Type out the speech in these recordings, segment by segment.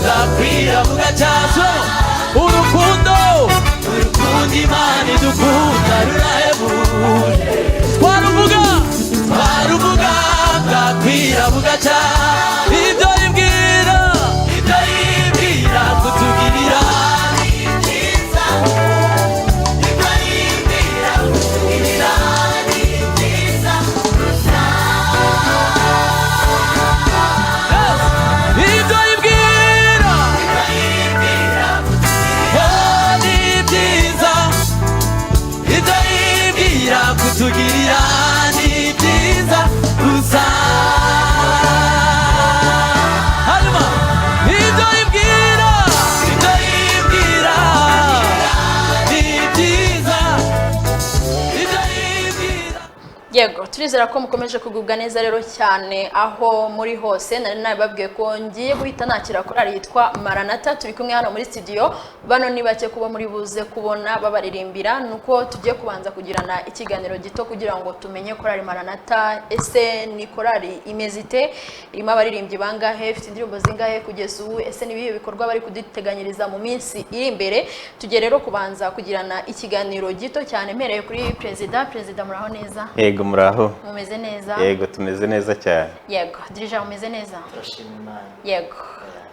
Bwakwira bugacya. Urukundo, urukundo Imana idukunda rurahebuje. Twaruvuga, twaruvuga, bwakwira bugacya. Ibyo yibwira, ibyo yibwira kutugirira ni byiza. Ibyo yibwira kutugirira ni byiza. Ibyo yibwira, oh, ni byiza. Ibyo yibwira kutugirira ni byiza gusa. Hanyuma ibyo yibwira, ibyo yibwira ni byiza, ibyo yibwira. Yego, turizera ko mukomeje kugubwa neza rero cyane aho muri hose. Nari nababwiye ko ngiye guhita nakira korali yitwa Maranata. Turi kumwe hano muri studio. Bano ni bake kuba muri buze kubona babaririmbira, nuko tugiye kubanza kugirana ikiganiro gito kugira ngo tumenye korali Maranata. Ese ni korali imeze ite? Irimo abaririmbyi bangahe? Ifite indirimbo zingahe kugeza ubu? Ese ni ibihe bikorwa bari kuduteganyiriza mu minsi iri imbere? Tugiye rero kubanza kugirana ikiganiro gito cyane, mpereye kuri perezida. Perezida, muraho neza? Yego, muraho. Mumeze neza? Yego, tumeze neza cyane. Yego. Dirija, umeze neza? Turashima Imana. Yego,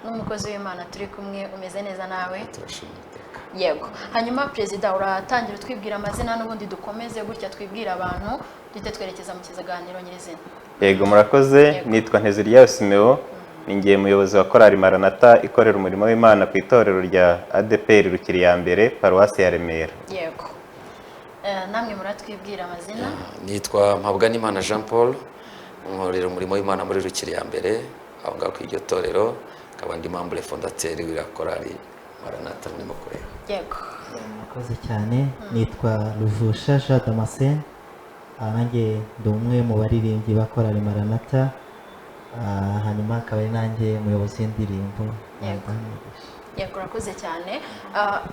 n'umukozi w'Imana turi kumwe, umeze neza nawe? Turashima Iteka. Yego. Hanyuma perezida, uratangira utwibwira amazina, n'ubundi dukomeze gutya twibwira abantu, duhite twerekeza mu kiganiro nyirizina. Yego, murakoze. Yego. Nitwa Nteziryayo Simeo, ni ngiye muyobozi wa korali Maranata ikorera umurimo w'Imana ku itorero rya ADEPR Rukiri ya mbere, paruwasi ya Remera. Yego. Namwe muratwibwira amazina. Nitwa Mpabwanimana Jean Paul, nkorera umurimo w'Imana muri Rukiri ya mbere, aho ngaho ku iryo torero, nkaba ndi membre fondateur w'iriya korali Maranata murimo kureba. Yego. Murakoze cyane. Nitwa Ruvusha Jean Damascene. Nanjye ndi umwe mu baririmbyi ba korali Maranata. Hanyuma akaba ari nanjye umuyobozi w'indirimbo. Yego. Yego, urakoze cyane.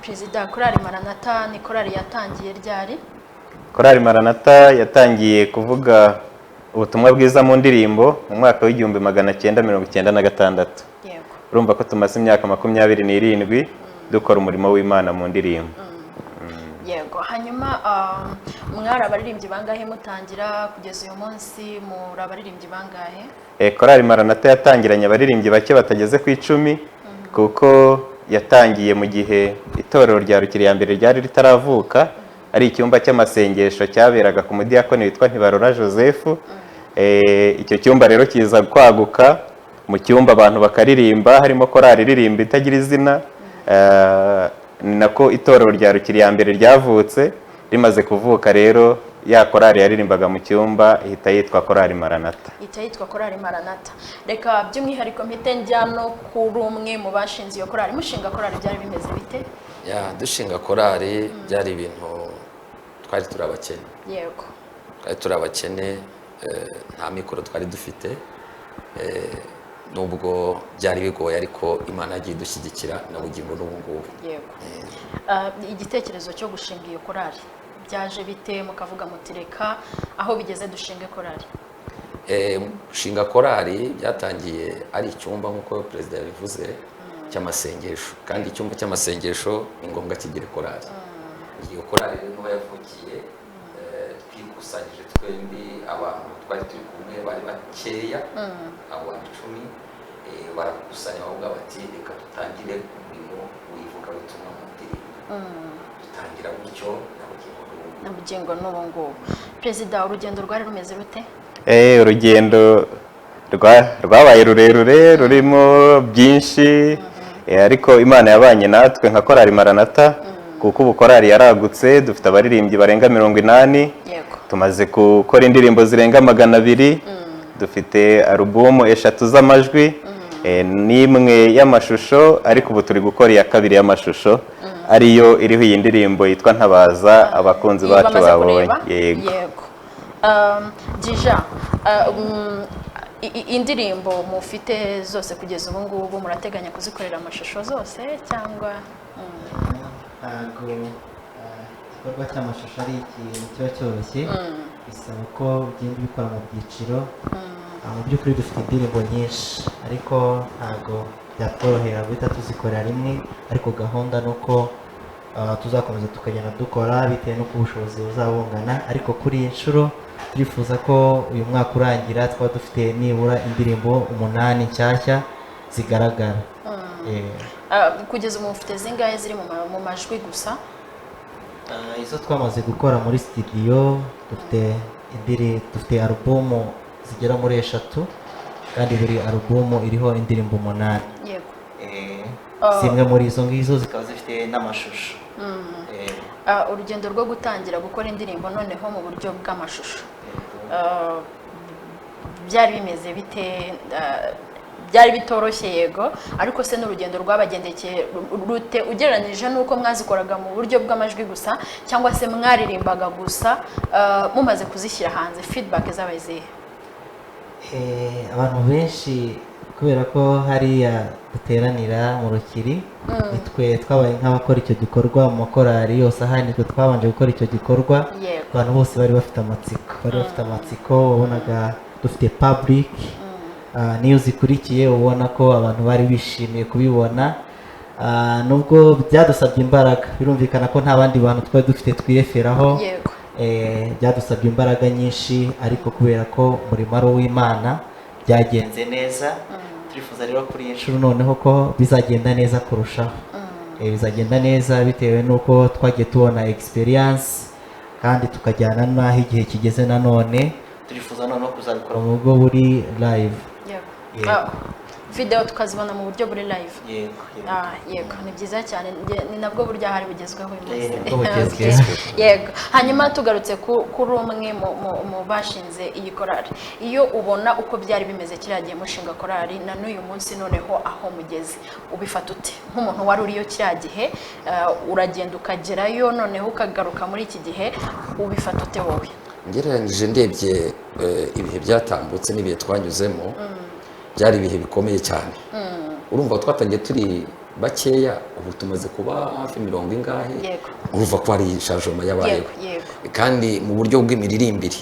Perezida, korali Maranata ni korali yatangiye ryari? Korali Maranata yatangiye kuvuga ubutumwa bwiza mu ndirimbo mu mwaka w'1996. Urumva ko tumaze imyaka 27 dukora umurimo w'Imana mu ndirimbo. Yego. Hanyuma mwari abaririmbyi bangahe mutangira? Kugeza uyu munsi muri abaririmbyi bangahe? Korali Maranata yatangiranye abaririmbyi bake batageze ku 10, kuko yatangiye mu gihe itorero rya Rukiri ya mbere ryari ritaravuka, ari icyumba cy'amasengesho cyaberaga ku mudiyakoni witwa Ntibarora Joseph. Icyo cyumba rero kiza kwaguka, mu cyumba abantu bakaririmba, harimo korali iririmba itagira izina. Ni nako itorero rya Rukiri ya mbere ryavutse. Rimaze kuvuka rero, ya korali yaririmbaga mu cyumba ihita yitwa Korali Maranata. Ihita yitwa Korali Maranata. Reka by'umwihariko mpite njya no kuri umwe mu bashinze iyo korali. Mushinga korali byari bimeze bite? Ya, dushinga korali byari ibintu, twari turi abakene. Twari turi abakene, nta mikoro twari dufite. Nubwo byari bigoye, ariko Imana yagiye idushyigikira na bugingo n'ubu ngubu. Yego. Igitekerezo cyo gushinga iyo korali byaje bite, mukavuga muti reka aho bigeze dushinge korali? Gushinga korali byatangiye ari icyumba, nk'uko perezida yabivuze, cy'amasengesho, kandi icyumba cy'amasengesho ni ngombwa kigire korali. Iyo korali rero niho yavukiye. Twikusanyije twembi, abantu twari turi kumwe bari bakeya, abo bantu 10, barakusanya bavuga bati reka dutangire umurimo w'ivugabutumwa mu ndirimbo. Dutangira gutyo na bugingo n'ubu. Na bugingo n'ubu ngubu. Perezida, urugendo rwari rumeze rute? Urugendo rwabaye rurerure, rurimo byinshi, ariko Imana yabanye natwe nka korali Maranata, kuko ubu korali yaragutse, dufite abaririmbyi barenga 80. Tumaze gukora indirimbo zirenga 200, dufite alubumu 3 z'amajwi, n'imwe y'amashusho, ariko ubu turi gukora iya kabiri y'amashusho, ariyo iriho iyi ndirimbo yitwa Ntabaza abakunzi Iyi bacu bamaze babonye. kureba? Yego. Yego. Dija, indirimbo mufite zose kugeza ubu ngubu murateganya kuzikorera amashusho zose cyangwa? Ntabwo igikorwa cy'amashusho ari ikintu kiba cyoroshye, bisaba ko ugenda ubikora mu byiciro. Mu by'ukuri dufite indirimbo nyinshi, ariko ntabwo byatworohera guhita tuzikorera rimwe, ariko gahunda ni uko tuzakomeza tukagenda dukora bitewe n'uko ubushobozi buzabungana. Ariko kuri iyi nshuro turifuza ko uyu mwaka urangira twaba dufite nibura indirimbo 8 nshyashya zigaragara. Kugeza ubu mufite zingahe ziri mu majwi gusa? Izo twamaze gukora muri studio dufite alubumu zigera muri 3, kandi buri alubumu iriho indirimbo 8. Yego. Zimwe muri izo ngizo zikaba zifite n'amashusho. Urugendo rwo gutangira gukora indirimbo noneho mu buryo bw'amashusho byari bimeze bite? Byari bitoroshye yego, ariko se n'urugendo rwabagendekeye rute ugereranyije n'uko mwazikoraga mu buryo bw'amajwi gusa cyangwa se mwaririmbaga gusa? Mumaze kuzishyira hanze feedback zabaye izihe? Abantu benshi kubera ko hariya duteranira mu Rukiri, nitwe twabaye nk'abakora icyo gikorwa mu makorari yose ahandi, nitwe twabanje gukora icyo gikorwa. Abantu bose bari bafite amatsiko, wabonaga dufite public. Niyo zikurikiye ubona ko abantu bari bishimiye kubibona. Nubwo byadusabye imbaraga, birumvikana ko nta bandi bantu twari dufite twireferaho. Byadusabye imbaraga nyinshi, ariko kubera ko umurimo ari uw'Imana byagenze neza. Turifuza rero kuri iyi nshuro noneho ko bizagenda neza kurushaho. Bizagenda neza bitewe n'uko twagiye tubona experience kandi tukajyana n'aho igihe kigeze. Nanone turifuza noneho kuzabikora mu buryo buri live. Yego. Video tukazibona mu buryo buri live. Yego. Yego, ni byiza cyane, ni nabwo buryo hari bugezweho uyu munsi. Yego. Hanyuma tugarutse kuri umwe mu bashinze iyi korali, iyo ubona uko byari bimeze kiriya gihe mushinga korali na n'uyu munsi noneho aho mugeze, ubifata ute nk'umuntu wari uriyo kiriya gihe? Uragenda ukagerayo noneho ukagaruka muri iki gihe, ubifata ute wowe? Ngereranyije ndebye ibihe byatambutse n'ibihe twanyuzemo, byari ibihe bikomeye cyane. Urumva twatangiye turi bakeya, ubu tumaze kuba hafi 40 ingahe. Urumva ko hari changement yabayeho, kandi mu buryo bw'imiririmbire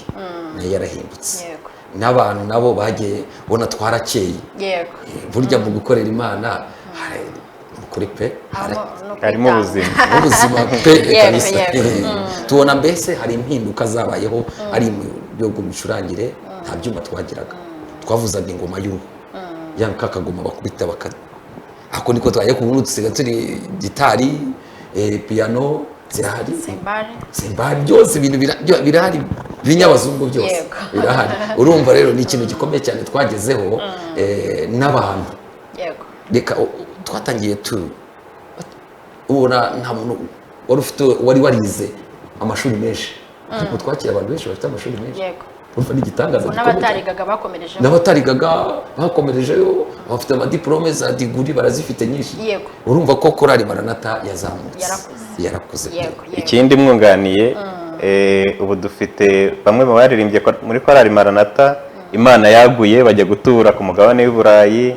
nayo yarahindutse, n'abantu nabo bagiye bona twarakeye. Burya mu gukorera Imana kuri pe harimo ubuzima, ubuzima pe kabisa. Tubona mbese hari impinduka zabayeho, ari mu buryo bw'imicurangire. Nta byuma twagiraga, twavuzaga ingoma y'uruhu ya kakagoma bakubita baka ako niko twaye. Ku dusiga turi gitari, piano zirahari, sembari, byose ibintu birahari, binyabazungu byose birahari. Urumva rero ni ikintu gikomeye cyane twagezeho n'abantu. Reka twatangiye tu ubona nta muntu wari ufite wari warize amashuri menshi, ariko twakira abantu benshi bafite amashuri menshi. Urumva ni igitangaza gikomeye. N'abatarigaga bakomerejeyo, bafite amadiplome za diguri barazifite nyinshi. Urumva ko korali Maranatha yazamutse, yarakuze. Ikindi mwunganiye, ubu dufite bamwe mu baririmbye muri korali Maranatha Imana yaguye bajya gutura ku mugabane w'i Burayi,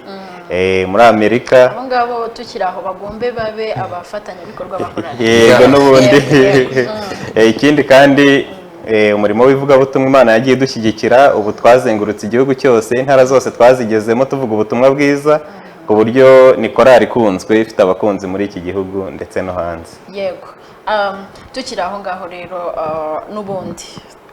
muri Amerika. Abo ngabo tukiri aho bagombe babe abafatanyabikorwa ba korali. Yego n'ubundi. Ikindi kandi umurimo w'ivugabutumwa Imana yagiye idushyigikira, ubu twazengurutse igihugu cyose, intara zose twazigezemo tuvuga ubutumwa bwiza, ku buryo ni korali ikunzwe ifite abakunzi muri iki gihugu ndetse no hanze. Yego. Tukiri aho ngaho rero n'ubundi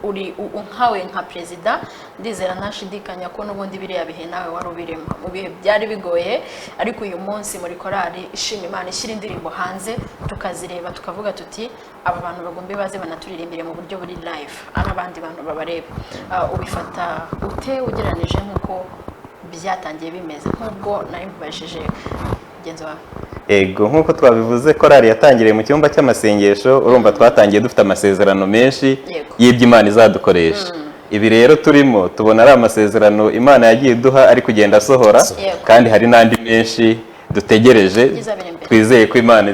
uri nkawe nka perezida, ndizera ntashidikanya ko n'ubundi biriya bihe nawe wari ubirimo mu bihe byari bigoye, ariko uyu munsi muri korali ishima Imana ishyira indirimbo hanze tukazireba tukavuga tuti aba bantu bagombe baze banaturirimbire mu buryo buri live, ari abandi bantu babareba. Ubifata ute ugereranije nk'uko byatangiye bimeze, nk'ubwo nari mbibajije mugenzi wawe? Ego, nk'uko twabivuze korali yatangiriye mu cyumba cy'amasengesho. Urumva twatangiye dufite amasezerano menshi y'ibyo Imana izadukoresha. Ibi rero turimo tubona ari amasezerano Imana yagiye iduha ari kugenda asohora, kandi hari n'andi menshi dutegereje, twizeye ko Imana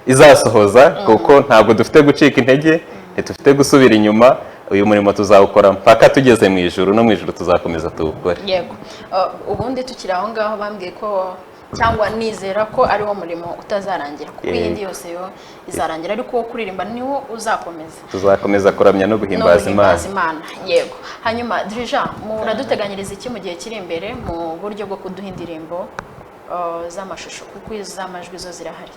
izasohoza, kuko ntabwo dufite gucika intege, ntidufite gusubira inyuma. Uyu murimo tuzawukora mpaka tugeze mu ijuru, no mu ijuru tuzakomeza tuwukore. Yego. Ubundi tukiri aho ngaho bambwiye ko cyangwa nizera ko ari wo murimo utazarangira, kuko iyindi yose yo izarangira, ariko wo kuririmba niwo uzakomeza. Tuzakomeza kuramya no guhimbaza Imana. Yego. Hanyuma Dirija, muraduteganyiriza iki mu gihe kiri imbere mu buryo bwo kuduha indirimbo? z'amashusho, kuko iz'amajwi zo zirahari.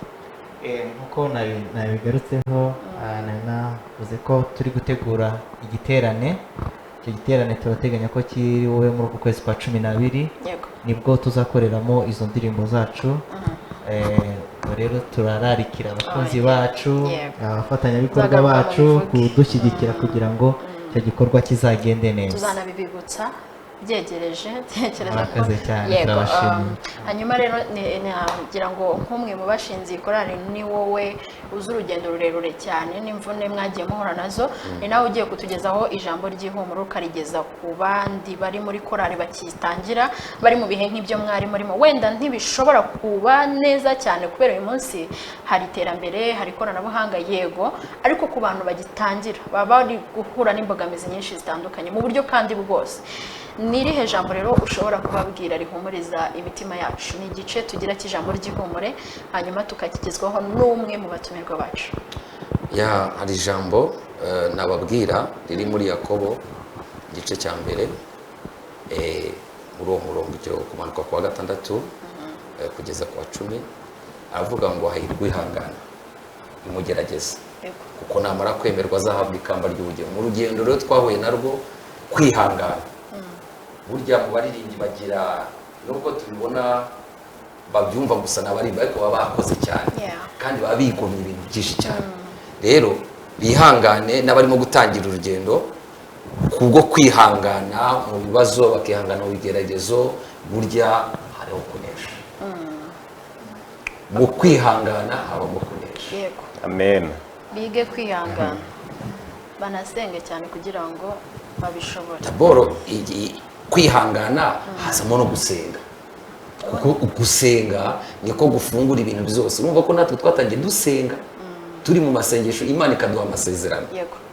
Nkuko nabigarutseho, nari navuze ko turi gutegura igiterane. Icyo giterane turateganya ko kiri bube muri uku kwezi kwa 12. Nibwo tuzakoreramo izo ndirimbo zacu. Ubwo rero turararikira abakunzi bacu, abafatanyabikorwa Nzagaruka bacu mubivuge. kudushyigikira kugira ngo icyo gikorwa kizagende neza. Tuzanabibibutsa byegereje, tekereza ko Murakoze cyane, Yego, turabashimiye. Hanyuma rero nagira ngo nk'umwe mu bashinze iyi korali, ni wowe uzi urugendo rurerure cyane n'imvune mwagiye muhura nazo, ni nawe ugiye kutugezaho ijambo ry'ihumure, ukarigeza ku bandi bari muri korali bakitangira, bari mu bihe nk'ibyo mwari murimo. Wenda ntibishobora kuba neza cyane kubera uyu munsi hari iterambere, hari ikoranabuhanga, yego, ariko ku bantu bagitangira baba bari guhura n'imbogamizi nyinshi zitandukanye mu buryo kandi bwose. Ni irihe jambo rero ushobora kubabwira rihumuriza imitima yacu? Ni igice tugira cy'ijambo ry'ihumure, hanyuma tukakigezwaho n'umwe mu batumirwa bacu. Ya, hari ijambo nababwira riri muri Yakobo igice cya mbere, muri uwo murongo icyo kumanuka kwa 6 kugeza ku wa 10, aravuga ngo hahirwa uwihangana imugerageza, kuko namara kwemerwa azahabwa ikamba ry'ubugingo. Mu rugendo rero twahuye narwo, kwihangana, burya mu baririmbyi bagira, nubwo tubibona babyumva gusa n'abarimba, ariko baba bakoze cyane kandi baba bigomye ibintu byinshi cyane. Rero bihangane n'abarimo gutangira urugendo, kubwo kwihangana mu bibazo, bakihangana mu bigeragezo, burya hariho kunesha. Mu kwihangana habamo kunesha. Amen. Bige kwihangana, banasenge cyane kugira ngo babishobore. Daboro kwihangana hazamo no gusenga, kuko gusenga niko gufungura ibintu byose. Urumva ko natwe twatangiye dusenga, turi mu masengesho, Imana ikaduha amasezerano.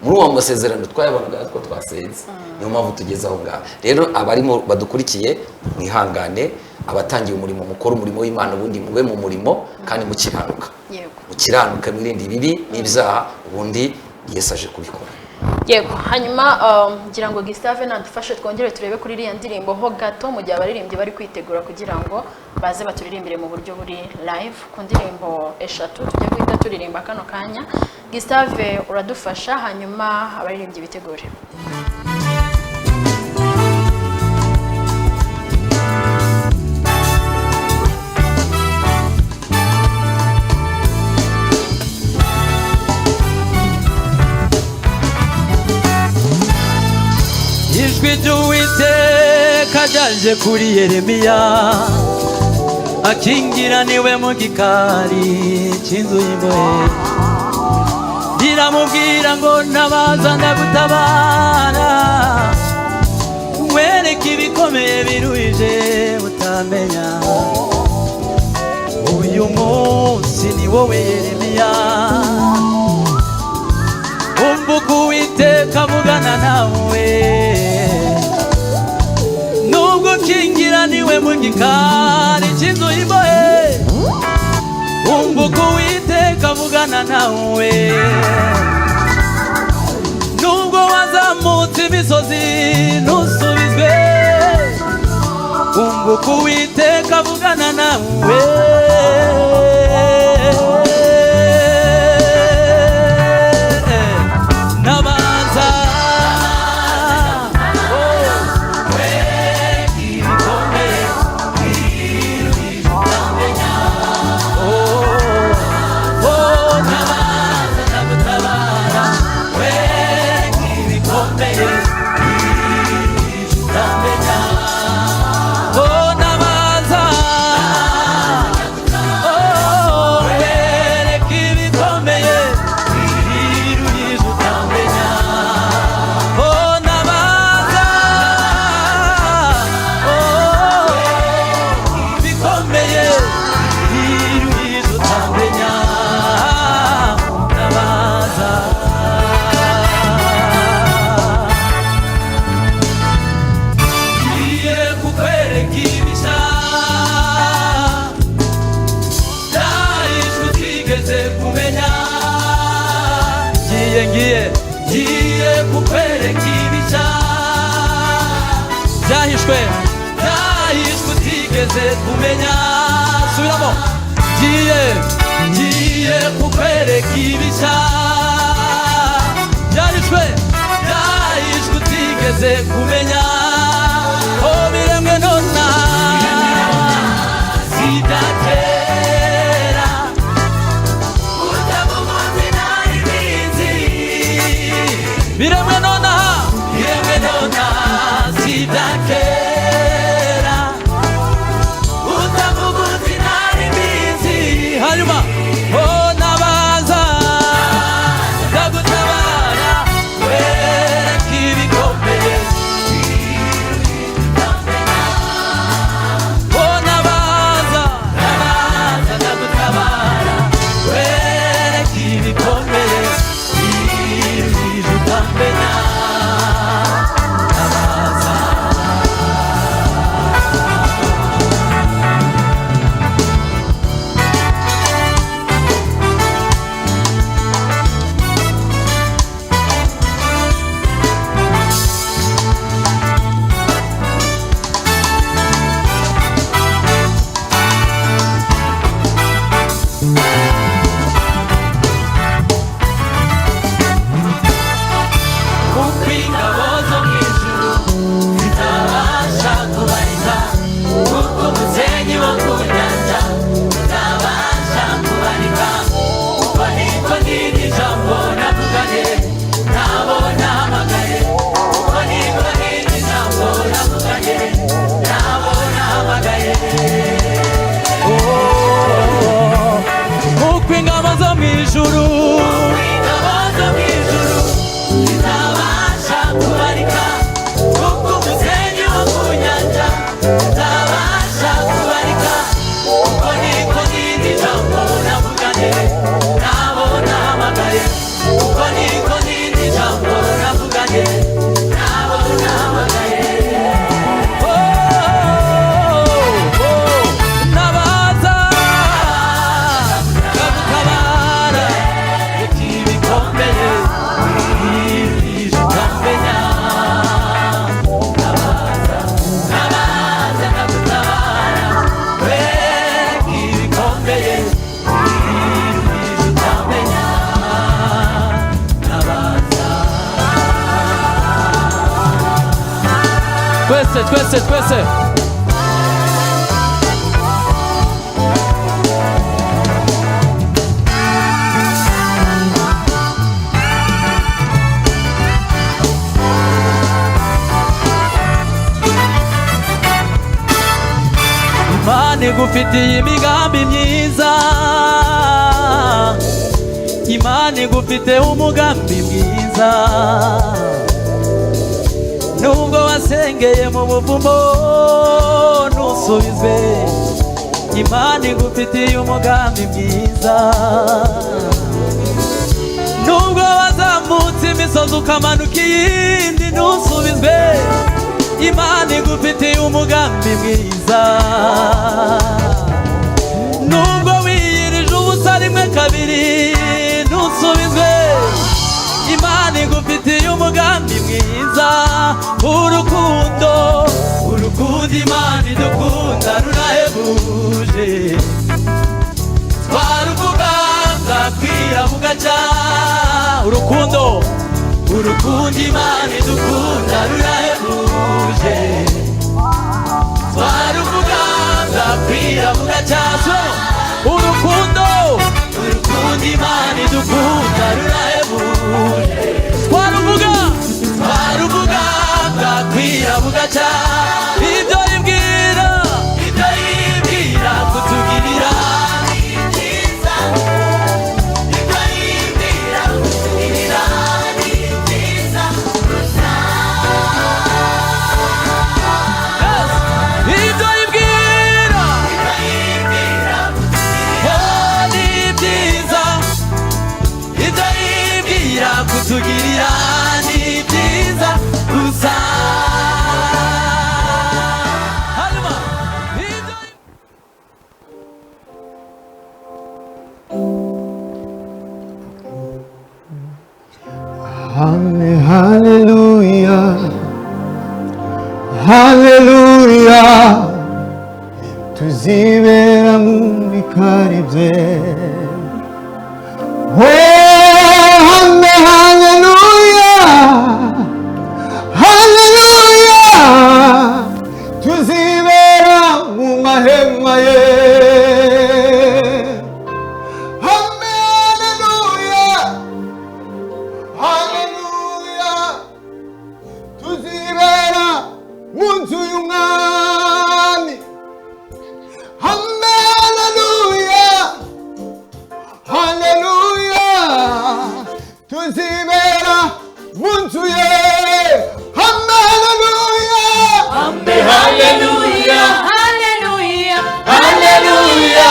Muri uwo masezerano twayabonaga ko twasenze, niyo mpamvu tugeze aho ngaho. Rero abarimo badukurikiye, mwihangane. Abatangiye umurimo, mukora umurimo w'Imana, ubundi mube mu murimo kandi mukiranuka. Mukiranuke, mwirinde ibibi n'ibyaha, ubundi Yesu aje kubikora. Yego, hanyuma ngira ngo Gustave nadufashe twongere turebe kuri iriya ndirimbo ho gato, mu gihe abaririmbyi bari kwitegura kugira ngo baze baturirimbire mu buryo buri live ku ndirimbo 3 tujye guhita turirimba kano kanya. Gustave uradufasha, hanyuma abaririmbyi bitegure. Ijwi ry'Uwiteka ryaje kuri Yeremiya, akingiraniwe mu gikari cy'inzu y'imbohe, riramubwira ngo ntabaza ndagutabara, wereke ibikomeye biruhije utamenya. Uyu munsi ni wowe Yeremiya, umva uko Uwiteka avugana nawe. Nubwo ukingiraniwe mu gikari cy'inzu y'imbohe, umva uko Uwiteka avugana nawe. Nubwo wazamutse imisozi ntusubizwe, umva uko Uwiteka avugana nawe. Nabanza ngiye kukwereka ibishya byahishwe, byahishwe utigeze Utigeze kumenya. Subiramo. Ngiye kukwereka ibishya byahishwe, byahishwe utigeze kumenya. Oh, biremwe nona, si ibya kera. Utavuga nari bizi. Biremwe nonaha, biremwe nonaha, si ibya kera. Utavuga uti nari bizi. Hanyuma, oh, nabaza ndagutabara, wereka ibikomeye. Oh, nabaza, nabaza ndagutabara, wereka ibikomeye ibyo utamenya. Nabaza. Kuko ingabo zo mu ijuru zitabasha kubarika, kuko umusenyi wo ku nyanja utabasha kubarika. Uko niko n'iri jambo navuganye nabo nahamagaye. Uko niko n'iri jambo navuganye nabo nahamagaye. Kuko ingabo zo mu ijuru, ingabo zo mu ijuru zitabasha kubarika, kuko umusenyi wo ku nyanja utabasha kubarika. Uko niko n'iri jambo navuganye nabo nahamagaye. Uko niko n'iri jambo navuganye nabo nahamagaye. Oh, oh, nabaza ndagutabara, reka ibikomeye ibyo utamenya. Nabaza, nabaza ndagutabara, reka ibikomeye ibyo utamenya. Nabaza. Twese, twese, twese. Imana igufitiye imigambi myiza, Imana igufite umugambi mwiza. Nubwo wasengeye mu buvumo ntusubizwe, Imana igufitiye umugambi mwiza. Nubwo wazamutse imisozi ukamanuka iyindi ntusubizwe, Imana igufitiye umugambi mwiza. Nubwo wiyirije ubusa rimwe kabiri ntusubizwe, Imana igufitiye umugambi mwiza. Urukundo, urukundo Imana idukunda rurahebuje, twaruvuga bwakwira bugacya. Urukundo, urukundo Imana idukunda rurahebuje, twaruvuga bwakwira bugacya. Urukundo, urukundo Imana idukunda rurahebuje, twaruvuga, twaruvuga bwakwira bugacya. Ibyo yibwira, ibyo yibwira kutugirira ni byiza. Ibyo yibwira kutugirira ni byiza. Yes. Ibyo yibwira, oh, ni byiza. Ibyo yibwira kutugirira ni byiza gusa. Hanyuma, ibyo. Hallelujah. Hallelujah. Tuzibera mu bikari bye. Oh, haleluya, haleluya, tuzibera mu mahema ye. Haleluya, haleluya, tuzibera mu nzu y'umwami. Haleluya, haleluya, tuzibera mu nzu ye. Haleluya, haleluya, haleluya, haleluya,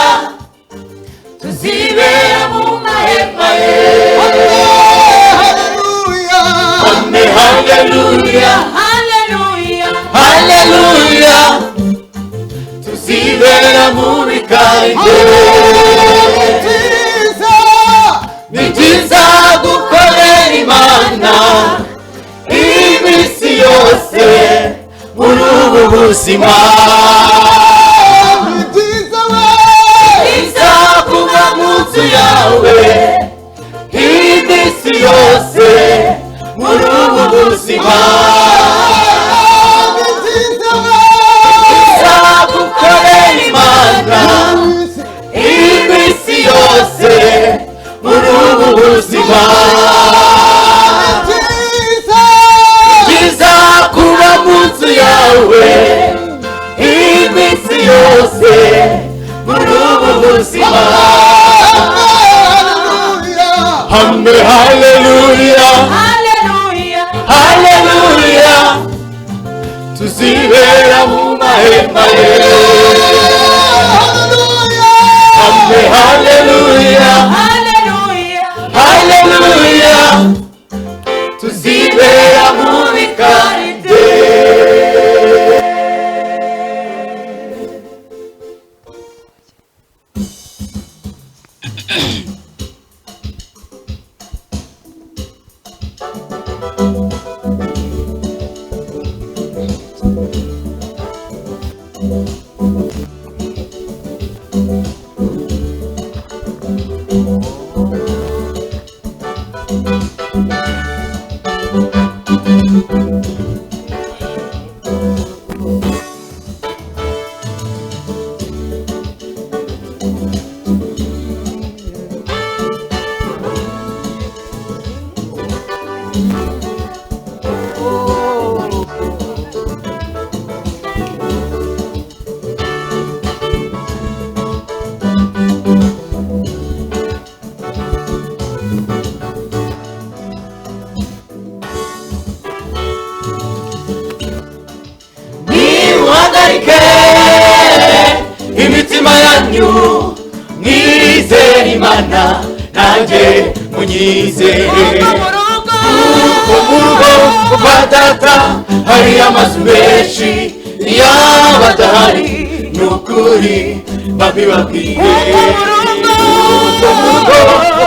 tuzibera mu mahema ye. Haleluya, Haleluya, haleluya, haleluya, tuzibera mu bikari bye. byiza, Ni byiza gukorera Imana iminsi yose muri ubu buzima. Ni byiza we, Byiza kuba mu nzu yawe iminsi yose muri ubu buzima. Ni byiza we, Byiza gukorera Imana iminsi yose muri ubu buzima. Ni byiza, Byiza kuba mu nzu yawe iminsi yose muri ubu buzima. Haleluya, Hamwe haleluya, haleluya, haleluya, tuzibera mu mahema ye. Haleluya, Hamwe haleluya, haleluya, haleluya, tuzibera mu bikari bye. Nimuhagarike imitima yanyu, mwizere Imana nanjye munyizere. Kuko mu rugo kwa data hari amazu menshi, yaba adahari ni ukuri babibabwiye. Kuko mu rugo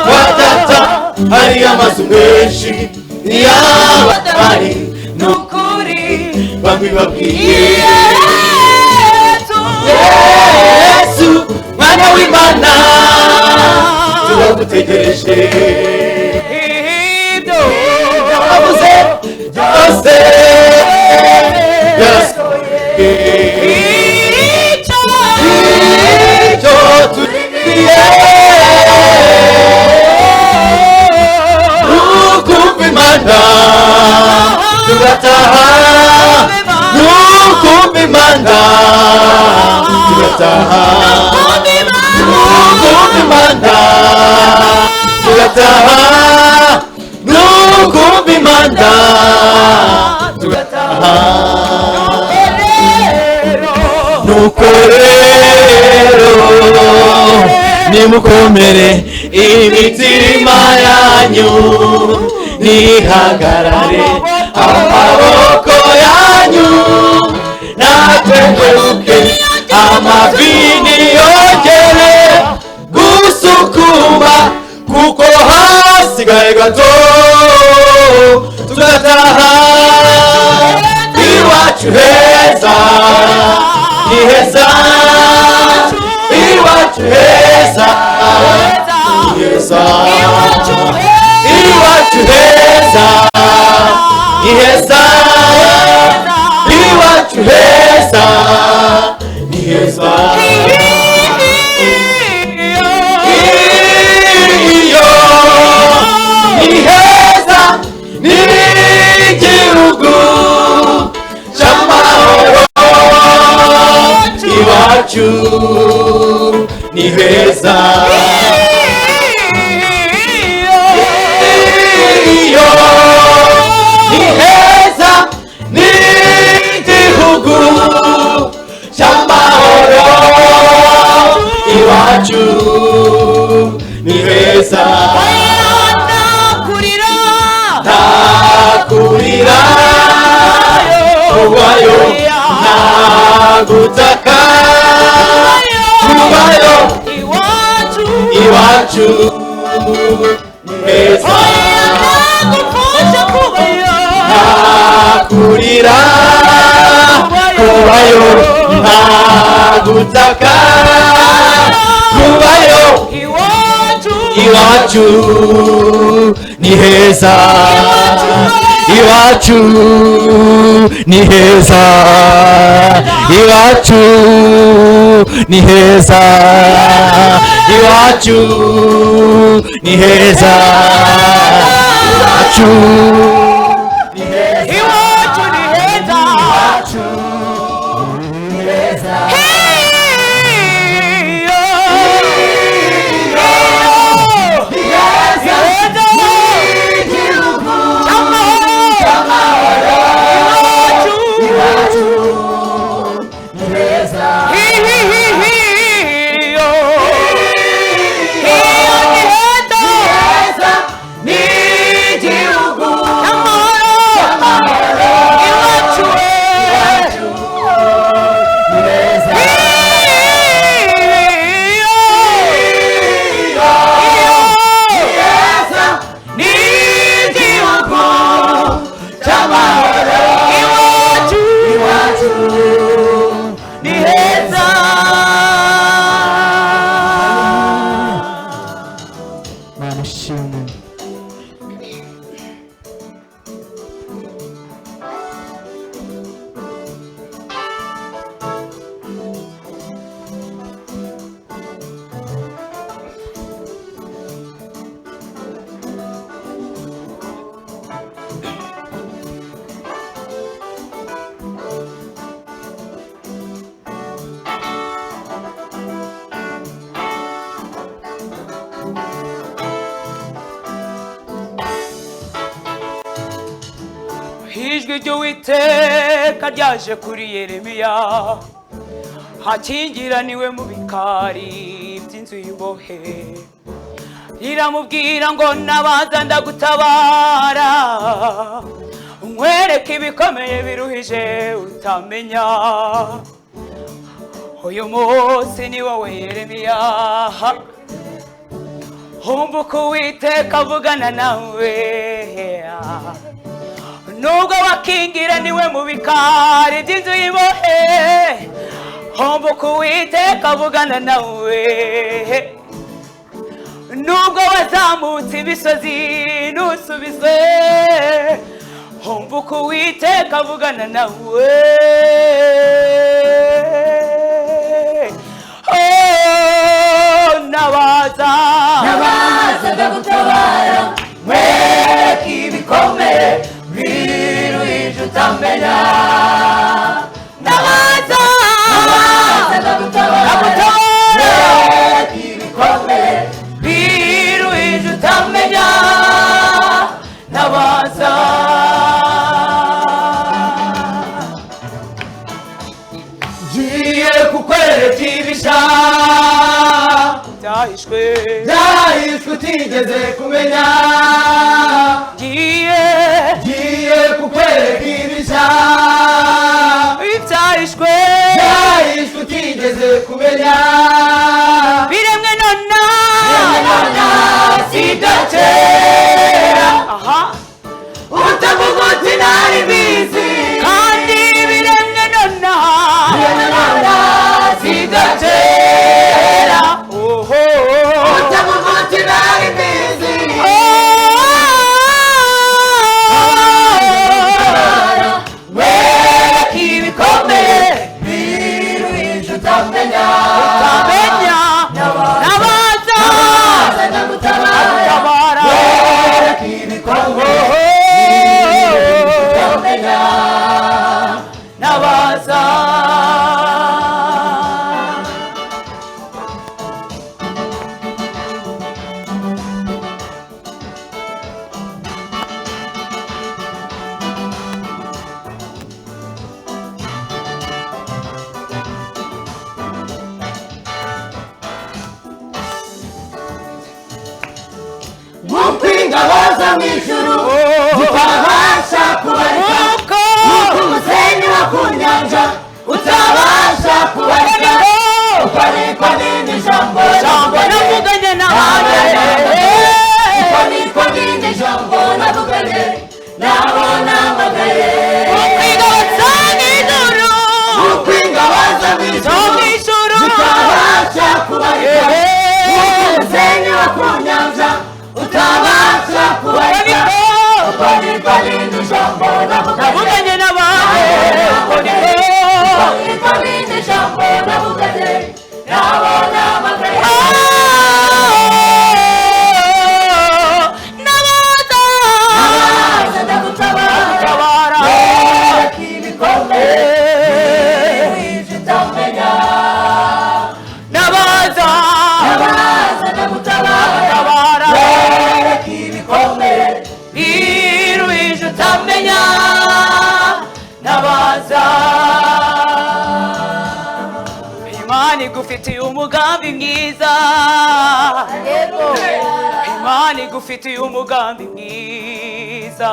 kwa data hari amazu menshi, yaba adahari ni ukuri babibabwiye. Yesu mwana w'Imana turagutegereje, Ibyo wavuze byose byarasohoye. Icyo turindiriye nukumva Imana tugataha, nukumva Imana tugataha, nukumva Imana tugataha, nukumva Imana tugataha. Nuko rero nimukomere imitima yanyu, nihagarare amaboko yanyu natenguke, amavi niyongere gusukuma, kuko hasigaye gato tugataha iwacu heza, ni heza. Iwacu heza, heza, iwacu heza, heza, iwacu heza, heza. Iyo ni heza, ni igihugu cy'amahoro. Iwacu ni heza. Iyo ni heza, ni igihugu cy'amahoro. Iwacu ni heza. Ntakurira kubayo, ntagutaka kubayo. Iwacu ni heza. Ntakurira kubayo, ntagutaka kubayo. Iwacu ni heza. Iwacu ni heza. Iwacu ni heza. Iwacu ni heza. Iwacu ni heza. Iwacu ni heza. Iwacu ni heza. Mana ishimwe. Ijwi ry'Uwiteka ryaje kuri Yeremiya hakingiraniwe mu bikari by'inzu y'imbohe, riramubwira ngo nabaza ndagutabara, nkwereke ibikomeye biruhije utamenya. Uyu munsi ni wowe Yeremiya, humva uko Uwiteka avugana nawe. Nubwo wakingiraniwe mu bikari by'inzu y'imbohe, humva uko Uwiteka avugana nawe. Nubwo wazamutse imisozi ntusubizwe, humva uko Uwiteka avugana nawe. Oh, nabaza, Nabaza ndagutabara, nkwereke ibikomeye biruhije utamenya. Nabaza, Nabaza ndagutabara, nkwereke ibikomeye biruhije utamenya. Nabaza, ngiye kukwereka ibishya byahishwe, byahishwe utigeze kumenya. Ngiye, ngiye kukwereka ibishya ibyahishwe, byahishwe utigeze kumenya. Biremwe nona, si ibya kera, aha, utavuga uti nari bizi. Kandi biremwe nona, si ibya kera, zo mu ijuru zitabasha kubarika, nk'uko umusenyi wo ku nyanja utabasha kubarika, uko niko n'irindi jambo navuganye nawe, uko niko n'irindi jambo navuganye nabo namagaye. Ukwingabo zo mu ijuru, Uko ingabo zo mu zo mu ijuru ijuru zitabasha kubarika, nk'uko umusenyi wo ku nyanja utabasha kubarika, uko niko n'irindi jambo navuganye navuganye n'abantu, uko niko uko niko n'irindi jambo navuganye nabo namagaye. Nabaza Nabaza ndagutabara, tabara wereka ibikombe bije utamenya. Nabaza Nabaza ndagutabara, tabara wereka ibikombe irwije utamenya. Nabaza Imana igufitiye umugambi mwiza, Imana igufitiye umugambi mwiza,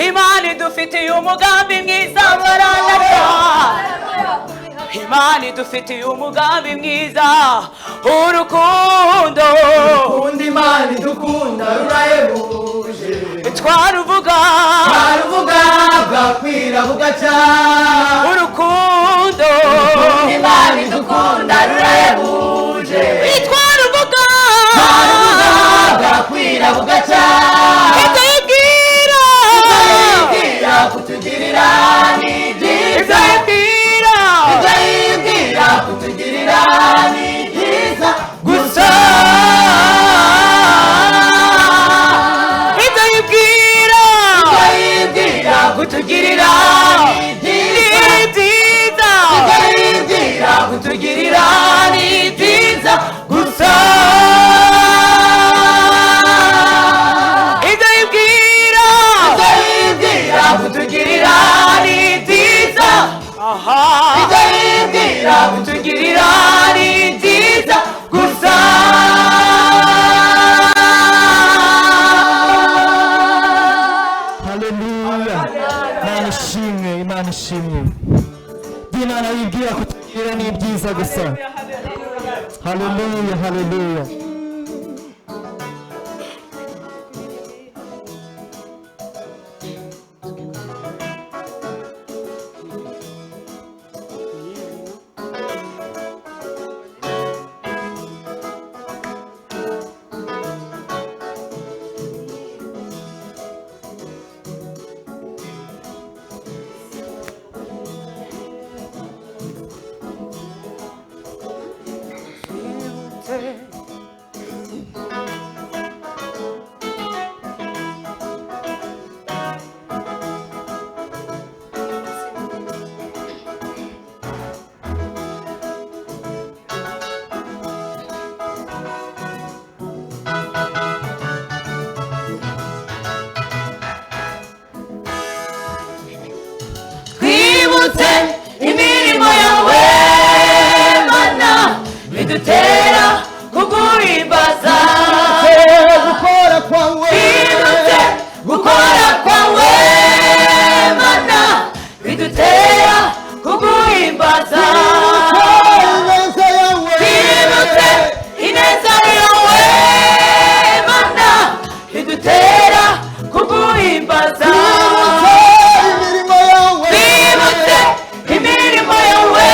Imana idufitiye umugambi mwiza, Maranatha. Imana idufitiye umugambi mwiza, urukundo Undi Imana idukunda rurahebuje, twaruvuga baruvuga bwakwira bugacya. Urukundo Imana idukunda rurahebuje, twaruvuga baruvuga bwakwira bugacya. Ibyo yibwira, Ibyo kutugirira ni ibyo byiza, yibwira ibyo yibwira kutugirira ni byiza gusa, ibyo yibwira Ibyo yibwira kutugirira ni ni byiza, byiza, ibyo yibwira kutugirira ni byiza gusa, ibyo yibwira ibyo yibwira kutugirira ni byiza, aha ibyo yibwira kutugirira ni byiza gusa. Haleluya. Imana ishimwe, Imana ishimwe. Ibyo Imana yibwira kutugirira ni ibyiza gusa. Haleluya, haleluya. Twibutse imirimo yawe Mana, bidutera kuguhimbaza. Gukora kwawe, Twibutse gukora kwawe Mana, bidutera kuguhimbaza. Ineza yawe, Twibutse ineza yawe Mana, bidutera kuguhimbaza. imirimo yawe, Twibutse imirimo yawe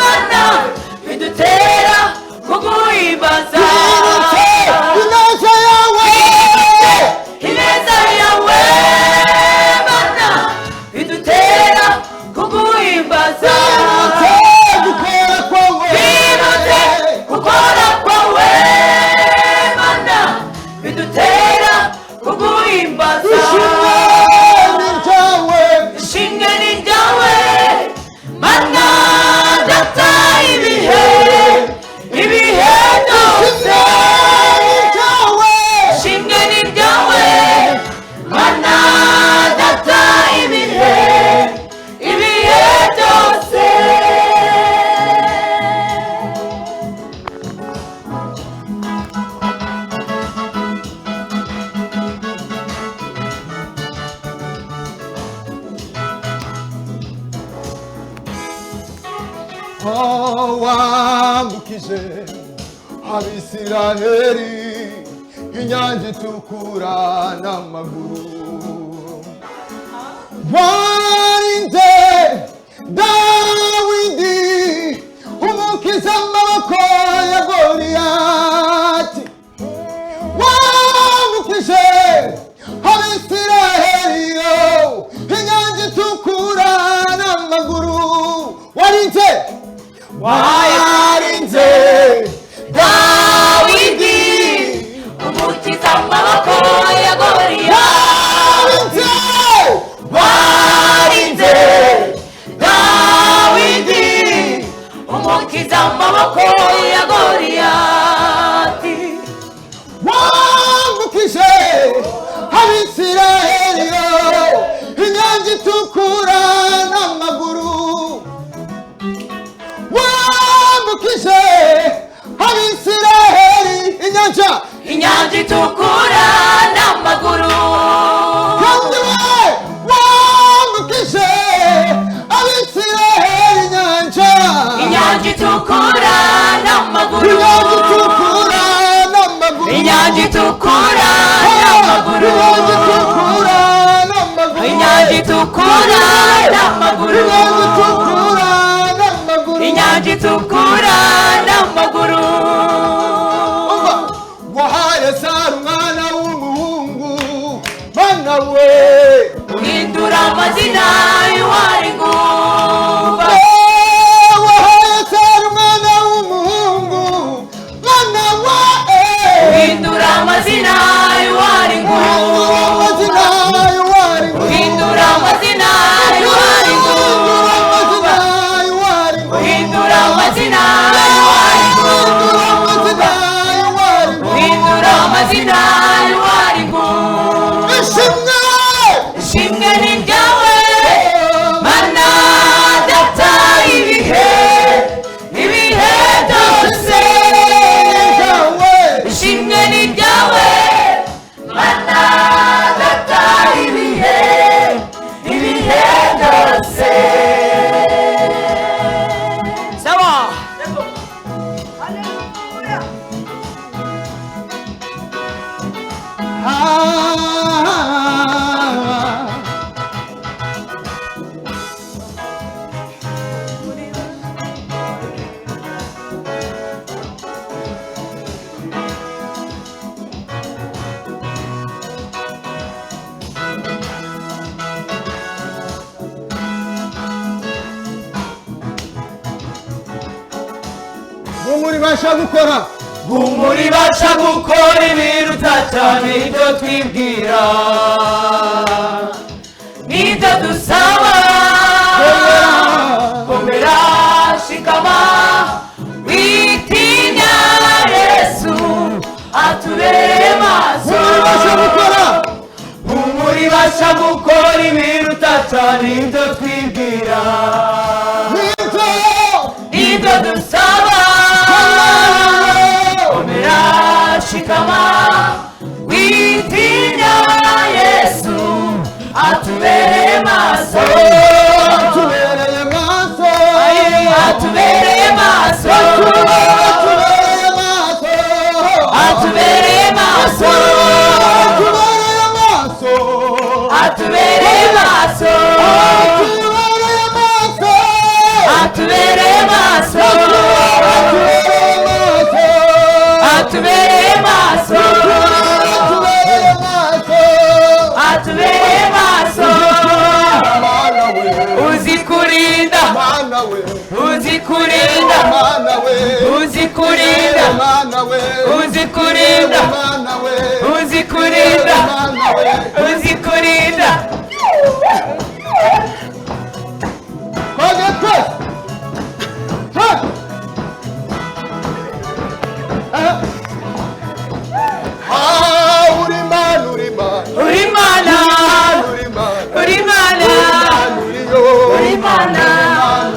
Mana, bidutera kuguhimbaza. Ineza yawe, Ineza yawe Mana, bidutera kuguhimbaza. Gukora kwawe, Twibutse gukora kwawe Mana, bidutera kuguhimbaza. Ishimwe ni ryawe, Ishimwe ni ryawe Mana data, ibihe ibihe byose. Wambukije Abisiraheli inyanja itukura n'amaguru. Warinze Dawidi umukiza amaboko ya Goliyati. Wambukije Abisiraheli inyanja itukura n'amaguru. Warinze, warinze Dawidi umukiza amaboko ya Goliyati. Warinze, warinze Dawidi umukiza amaboko ya Goliyati. Wambukije Abisiraheli inyanja itukura n'amaguru. Wambukije Abisiraheli inyanja, inyanja itukura n'amaguru. Kandi we wambukije Abisiraheli inyanja, inyanja itukura n'amaguru. Inyanja itukura n'amaguru. Inyanja itukura n'amaguru. Inyanja itukura n'amaguru. Inyanja itukura n'amaguru. Inyanja itukura n'amaguru. Inyanja itukura n'amaguru. Wahaye Sara umwana w'umuhungu, mana we. Uhindura amazina y'uwari ingumba. Wahaye Sara umwana w'umuhungu, mana we. Uhindura amazina y'uwari Uhindura ingumba. amazina y'uwari ingumba. Uhindura amazina y'uwari Uhindura ingumba. amazina y'uwari ingumba. Uhindura amazina y'uwari Uhindura ingumba. amazina y'uwari ingumba. Uhindura amazina y'uwari ingumba. Ishimwe! Ishimwe ni ryawe mana data ibihe ibihe byose. Yawe! Ishimwe ni ryawe mana data ibihe ibihe byose. Sawa. Ah. Humura ibasha gukora, Humura ibasha gukora ibiruta cyane ibyo twibwira Nibyo dusaba. Komera shikama witinya Yesu atubereye maso. Humura ibasha gukora, Humura ibasha gukora ibiruta cyane ibyo twibwira nibyo Nibyo dusaba. Komera shikama witinya Yesu atubereye maso. Atubereye maso, Atubereye maso. atubereye maso, Atubereye maso. atubereye maso, Atubereye maso. atubereye maso, Atubereye maso. atubereye maso, Atubereye maso. atubereye maso, Atubereye maso. Mana we, Uzi kurinda. Mana we, Uzi kurinda. Mana we, Uzi kurinda. Mana we, Uzi kurinda. Mana we, Uzi kurinda. Mana we. Uzi kurinda. Kode twese. Twese. Ah, uri Mana, uri Mana, Uri Mana. uri Mana, Uri Mana. uri yo, Uri Mana.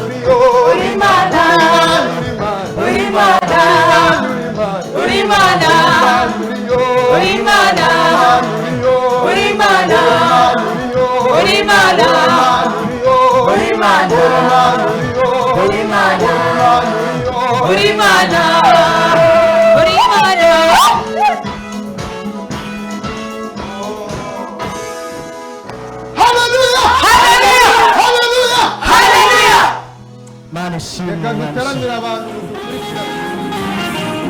uri yo, Uri Mana. uri Mana, Uri Mana. uri Mana, Uri Mana. uri yo, Uri Mana. uri yo, Uri Mana. uri yo, Uri Mana. uri yo, Uri Mana. uri yo, Uri Mana. uri yo, Uri Imana, uri Imana. Haleluya! Haleluya! Haleluya! Mana ishimwe, Reka Mana ishimwe. dutaramire abantu dukurikirana.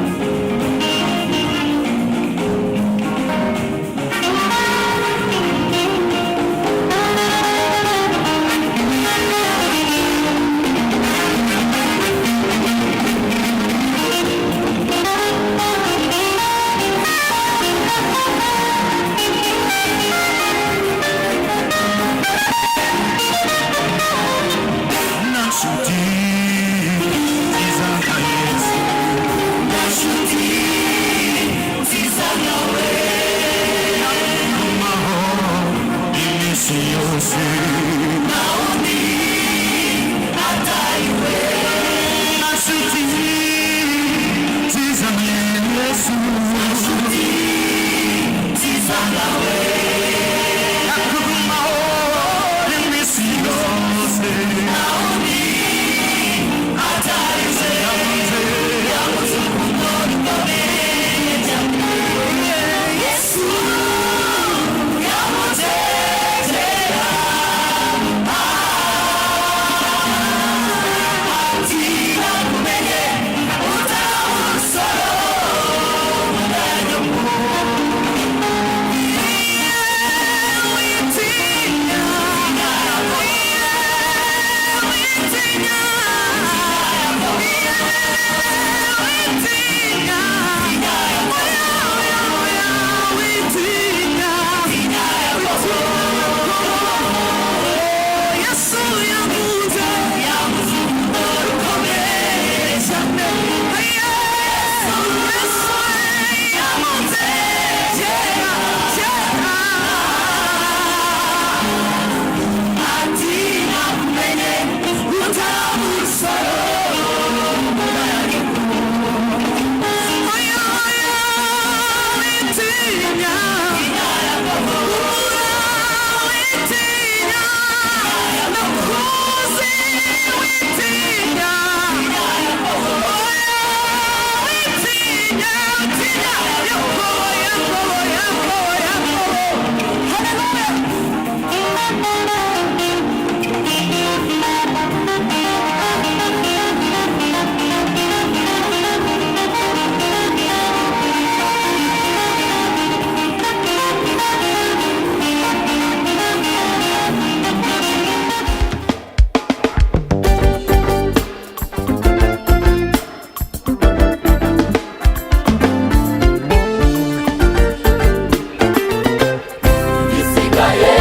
Isigaye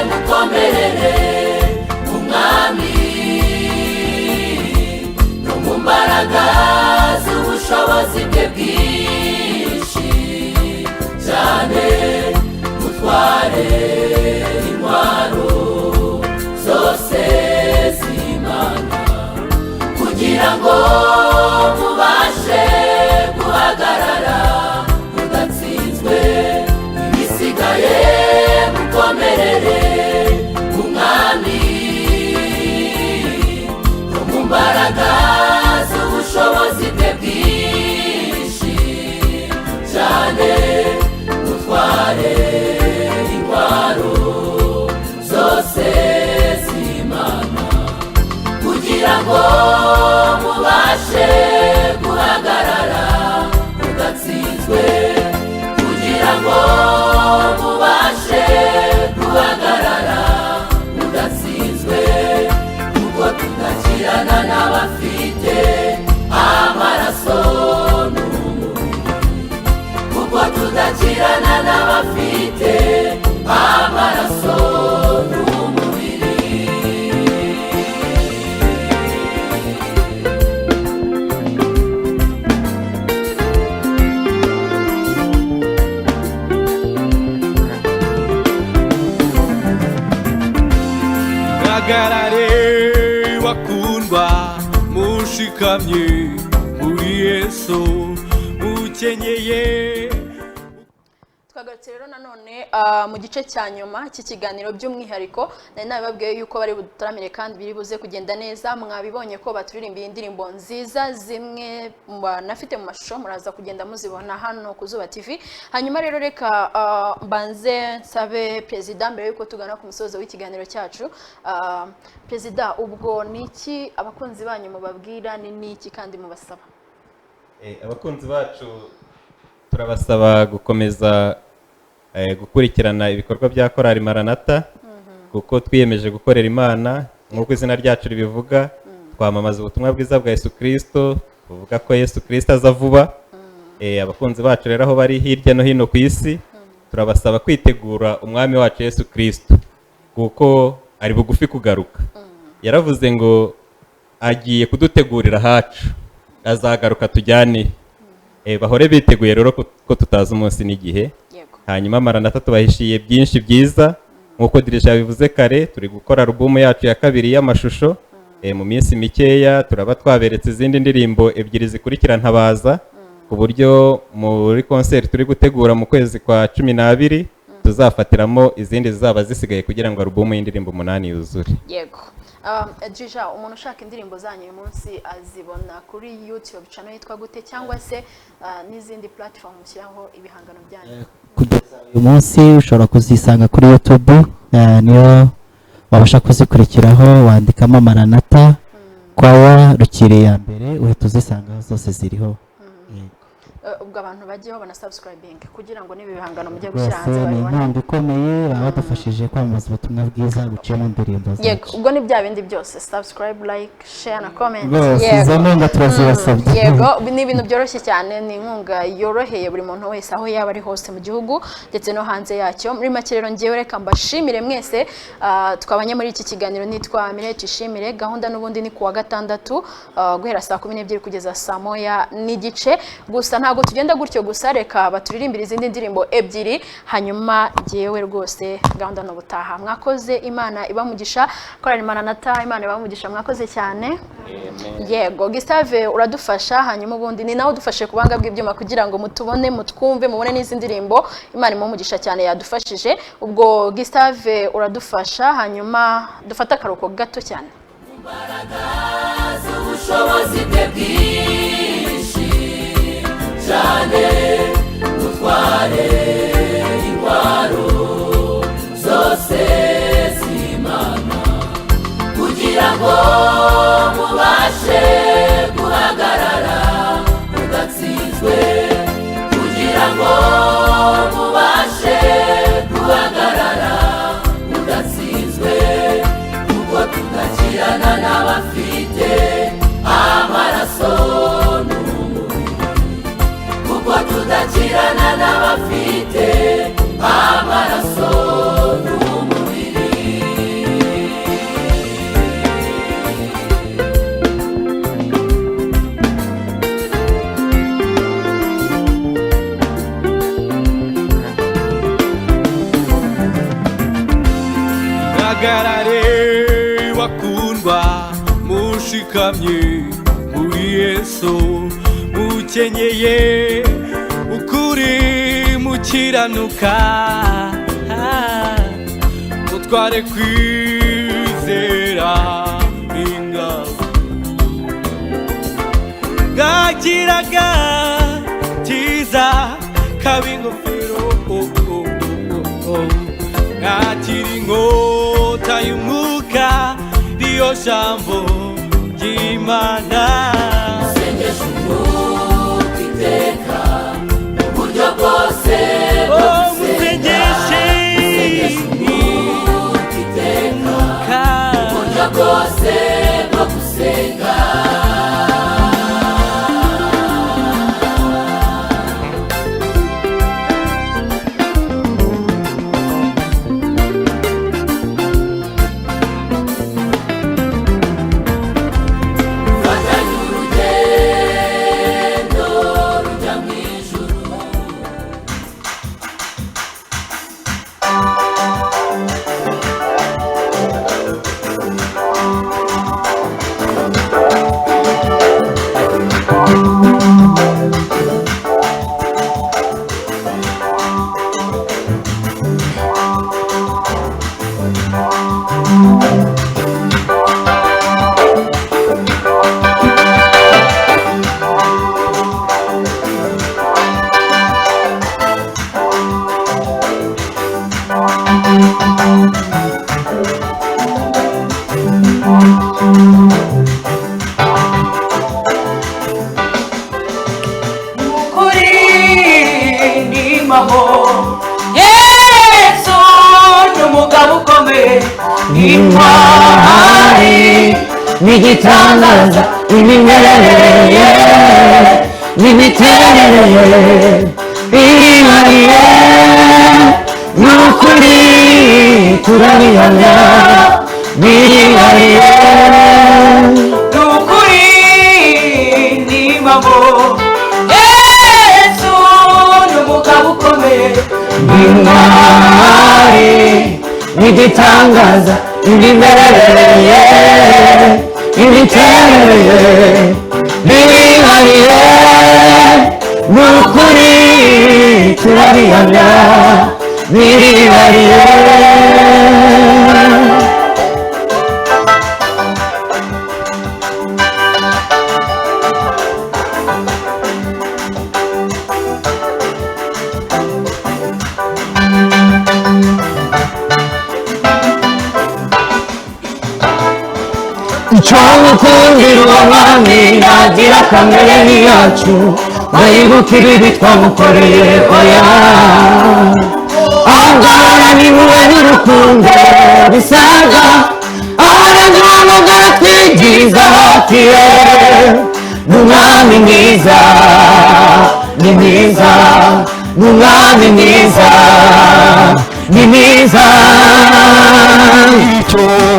mukomerere umwami no mu mbaraga z'ubushobozi bwe bwinshi cyane, mutware intwaro zose z'Imana kugira ngo mubashe guhagarara mudatsinzwe. Ibisigaye mukomerere umwami no mu mbaraga z'ubushobozi bwe bwinshi cyane, mutware intwaro zose z'Imana kugira ngo mubashe guhagarara mudatsinzwe, kugira ngo mubashe guhagarara mudatsinzwe, kuko tudakirana n'abafite amaraso n'umubiri, kuko tudakirana n'abafite amaraso n'umubiri. Hagarare bakundwa, mushikamye muri Yesu, mukenyeye. Twagarutse rero nanone mu gice cya nyuma cy'ikiganiro. By'umwihariko nari nabibabwiye yuko bari budutaramire kandi biri buze kugenda neza. Mwabibonye ko baturirimbiye indirimbo nziza, zimwe banafite mu mashusho, muraza kugenda muzibona hano ku Zuba TV. Hanyuma rero reka mbanze nsabe perezida mbere yuko tugana ku musozo w'ikiganiro cyacu. Perezida, ubwo ni iki abakunzi banyu mubabwira, ni n'iki kandi mubasaba? Abakunzi bacu turabasaba gukomeza gukurikirana ibikorwa bya Korali Maranata, kuko twiyemeje gukorera Imana nk'uko izina ryacu ribivuga. Twamamaza ubutumwa bwiza bwa Yesu Kristo, buvuga ko Yesu Kristo aza vuba. Abakunzi bacu rero aho bari hirya no hino ku isi, turabasaba kwitegura umwami wacu Yesu Kristo, kuko ari bugufi kugaruka. Yaravuze ngo agiye kudutegurira ahacu, azagaruka tujyane. Bahore biteguye rero ko tutazi umunsi n'igihe. Hanyuma Maranata tubahishiye byinshi byiza nk'uko dirija yabivuze kare. Turi gukora alubumu yacu ya kabiri y'amashusho. Mu minsi mikeya turaba twaberetse izindi ndirimbo ebyiri zikurikira Ntabaza, ku buryo muri konseri turi gutegura mu kwezi kwa 12 tuzafatiramo izindi zizaba zisigaye, kugira ngo alubumu y'indirimbo 8 yuzure. Yego. Djija, umuntu ushaka indirimbo zanyu uyu munsi azibona kuri YouTube channel yitwa gute, cyangwa se n'izindi platform mushyiraho ibihangano byanyu? Kugeza uyu munsi ushobora kuzisanga kuri YouTube, niyo wabasha kuzikurikiraho. Wandikamo Maranata Kwaya Rukiri ya mbere, uhita uzisangaho zose ziriho. Yego. Ubwo abantu bajyeho bana subscribing kugira ngo n'ibi bihangano mujye gushyira Rwose hanze ni babibone. inkunga ikomeye baba badufashije kwamamaza ubutumwa bwiza buciye mu ndirimbo zacu. Ubwo ni bya bindi byose: subscribe, like, share na comment. Rwose izo nkunga turazibasabye. Yego, ni ibintu byoroshye cyane, ni inkunga yoroheye buri muntu wese aho yaba ari hose mu gihugu ndetse no hanze yacyo. Muri make rero ngewe reka mbashimire mwese twabanye muri iki kiganiro. Nitwa Mirete Ishimire. Gahunda n'ubundi ni kuwa gatandatu guhera saa 12 kugeza saa 1:30. Gusa ntabwo tugenda gutyo gusa, reka baturirimbire izindi ndirimbo ebyiri, hanyuma ngewe rwose gahunda ni ubutaha. Mwakoze, Imana ibamugisha. Korali Maranata, Imana ibamugisha, mwakoze cyane. Yego, Gustave uradufasha, hanyuma ubundi ni nawe udufashe ku buhanga bw'ibyuma kugira ngo mutubone, mutwumve, mubone n'izi ndirimbo. Imana imuhe cyane, yadufashije. Ubwo Gustave uradufasha, hanyuma dufate akaruhuko gato cyane. Ubushobozi bwe bwinshi cyane, mutware intwaro zose z'Imana kugira ngo mubashe guhagarara mudatsinzwe, kugira ngo mubashe guhagarara mudatsinzwe, kuko tudakirana n'abafite amaraso n'umubiri, kuko tudakirana n'abafite amaraso n'umubiri. Hagarare bakundwa, mushikamye muri Yesu, mukenyeye ukuri mukiranuka, mutware kwizera ingabo bwagiraga cyiza kaba ingofero, oh, oh, oh, oh. Mwakira inkota y'umwuka, riyo jambo ry'Imana. Sengesha umwuka iteka mu buryo bwose bwo Oh, gusenga. musengeshe Sengesha umwuka iteka umwuka mu buryo bwose bwo gusenga. Fatanya. mamo. Yesu ni umugabo ukomeye, Intwari n'igitangaza, imimerere ye n'imiterere ye irihariye, ni ukuri turabihamya birihariye. Ni ukuri ni mamo. Yesu ni umugabo ukomeye, Intwari n'igitangaza, imimerere ye imiterere ye birihariye, ni ukuri turabihamya birihariye. Icyo mukundira uwo mwami ntagira kamere yacu, bayibuka ibibi twamukoreye oya. Angana n'impuhwe n'urukundo bisaga, araduhamagara twigiza hafi ye. Ni umwami mwiza, ni mwiza, ni umwami mwiza, ni mwiza.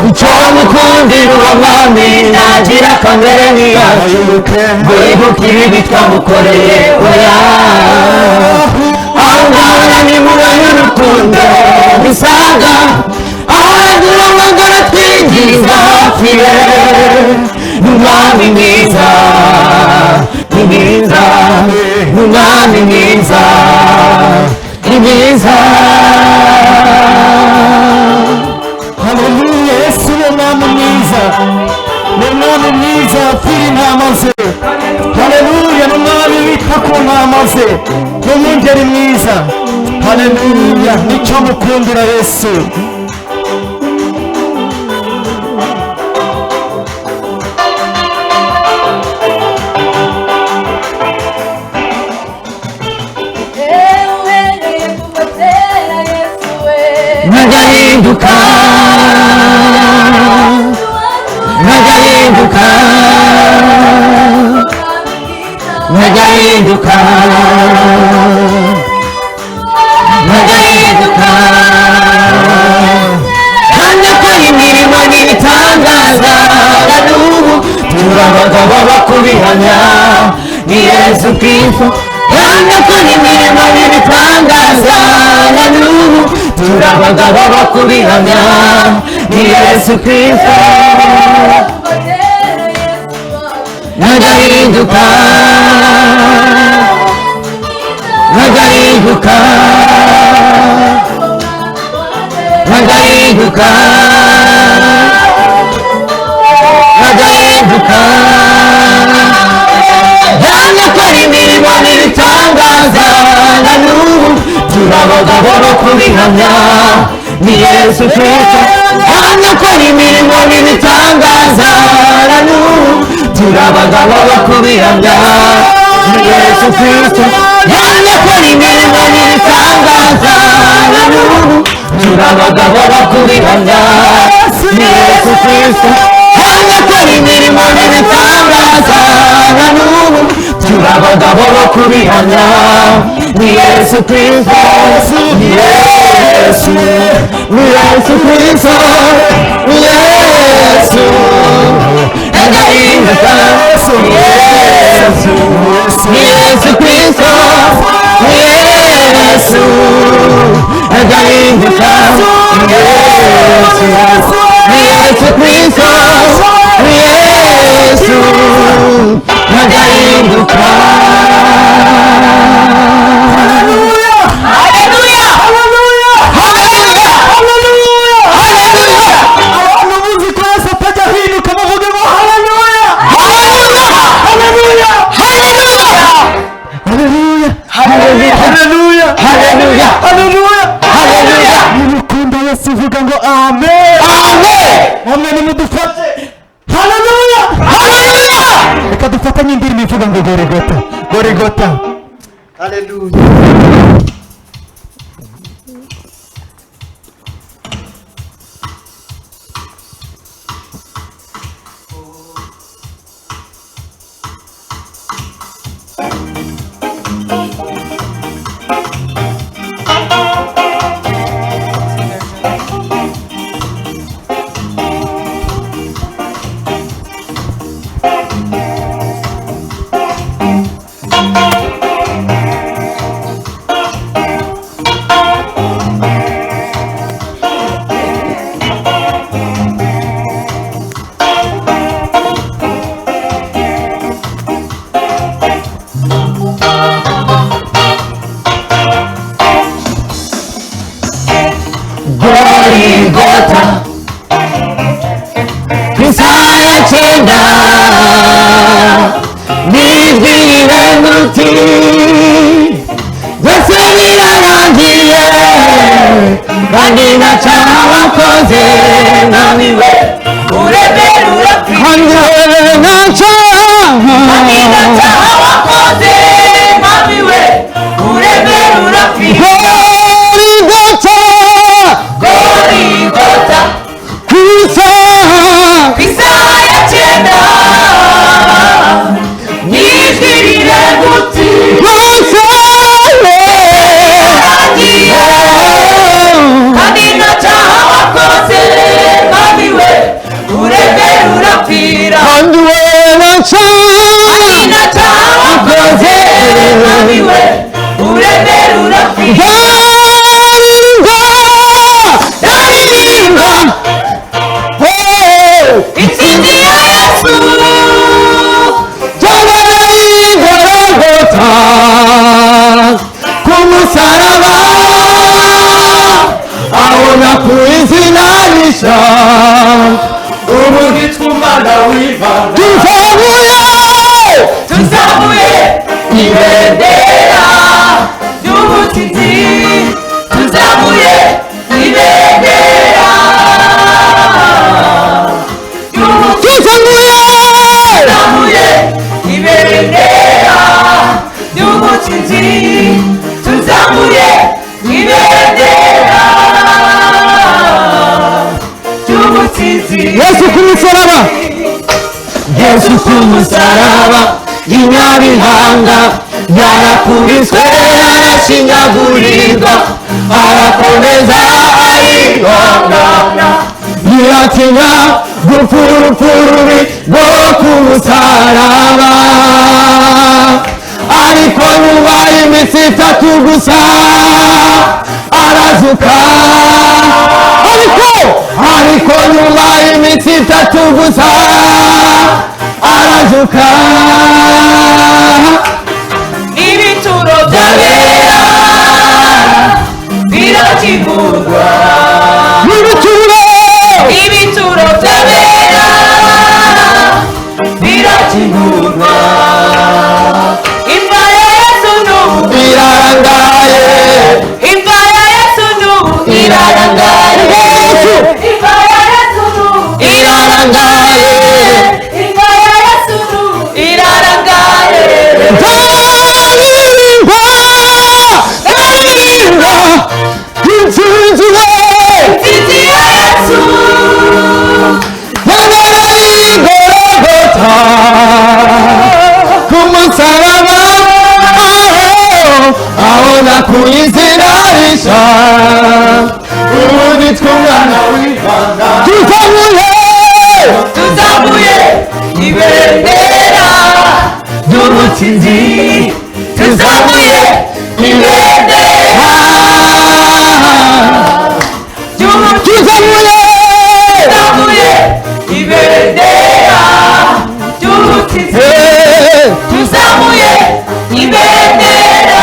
Icyo mukundira uwo mwami ntagira kamere yacu, wibuka ibibi twamukoreye oya. Angana n'impuhwe n'urukundo bisaga, araduhamagara twinjiza hafi ye. Ni umwami mwiza, ni mwiza, ni umwami mwiza, ni mwiza. Haleluya, Yesu ni umwami mwiza, ni umwami mwiza apfira intama ze. Haleluya, ni umwami wita ku ntama ze, ni umwungeri mwiza. Haleluya, nicyo mukundira Yesu. Uhereye kuva kera Yesu we, Ntagahinduka, ntagahinduka, ntagahinduka, ntagahinduka. Kandi akora imirimo n'ibitangaza, na n'ubu turi abagabo bo kubihamya, ni Yesu Kristo. Kandi akora imirimo n'ibitangaza, na n'ubu turi abagabo bo kubihamya, ni Yesu Kristo. Kuva kera Yesu wacu, Ntagahinduka, ntagahinduka, ntagahinduka, ntagahinduka. Kandi akora imirimo n'ibitangaza, na n'ubu turi abagabo bo kubihamya, ni Yesu Kristo. Kandi akora imirimo n'ibitangaza, na n'ubu turi abagabo bo kubihamya, ni Yesu Kristo. Kandi akora imirimo n'ibitangaza, na n'ubu turi abagabo bo kubihamya, ni Yesu Kristo. Kandi akora imirimo n'ibitangaza, na n'ubu turi abagabo bo kubihamya, ni Yesu Kristo. Ni Yesu, ni Yesu Kristo, ni Yesu ntagahinduka, ni Yesu, ni Yesu Kristo, ni Yesu ntagahinduka, ni Yesu, ni Yesu Kristo, ni Yesu ntagahinduka. Haleluya, Haleluya! haleluya, Haleluya! haleluya. Haleluya! Abantu muzi ko Yesu atajya ahinduka muvuge ngo haleluya, Haleluya! haleluya, Haleluya! haleluya, Haleluya! haleluya, Haleluya! haleluya. Haleluya! Nimukunda Yesu uvuga ngo amen. Amen! Namwe nimudufate. Haleluya, Haleluya! reka dufatanye indirimbo ivuga ngo Gorigota, Gorigota. Haleluya. Golgota ku isaha ya cyenda n'ijwi rirenga uti byose birarangiye kandi nta cyaha wakoze mwami we uremera urapfira kandi nta cyaha kandi nta cyaha wakoze mwami we uremera urapfira Golgota Gorigota ku isaha ku isaha ya cyenda n'ijwi rirenga uti byose birarangiye kandi nta cyaha wakoze mwami we uremera urapfira kandi we nta kandi cyaha nta cyaha wakoze mwami we uremera urapfira Ndaririmba, ndaririmba, oh, intsinzi ya Yesu yabereye i Golgota ku musaraba abona ku izina rishya ubu nitwa umwana w'Imana tuzamuye tuzamuye ibendera ry'ubutsinzi tuzamuye ibendera ry'ubutsinzi tuzamuye tuzamuye ibendera ry'ubutsinzi tuzamuye ibendera ry'ubutsinzi Yesu ku musaraba Yesu ku musaraba inyabihanga yarakubiswe arashinyagurirwa arakomeza arihangana ntiyatinya gupfa urupfu rubi rwo ku musaraba ariko nyuma y'iminsi itatu gusa arazuka ariko nyuma y'iminsi itatu gusa arazuka ibituro by'abera birakingurwa n'ibituro ibituro by'abera birakingurwa imva ya Yesu n'ubu birarangaye imva ya Yesu n'ubu irarangaye Yesu Imva ya Yesu n'ubu irarangaye imva ya Yesu n'ubu irarangaye ndaririmba ndaririmba intsinzi ye intsinzi ya Yesu yabereye i Golgota ku musaraba aho nakuye izina rishya ubu nitwa umwana w'Imana tuzamuye tuzamuye ibendera ry'ubutsinzi tuzamuye ibendera ry'ubutsinzi tuzamuye tuzamuye ibendera ry'ubutsinzi tuzamuye ibendera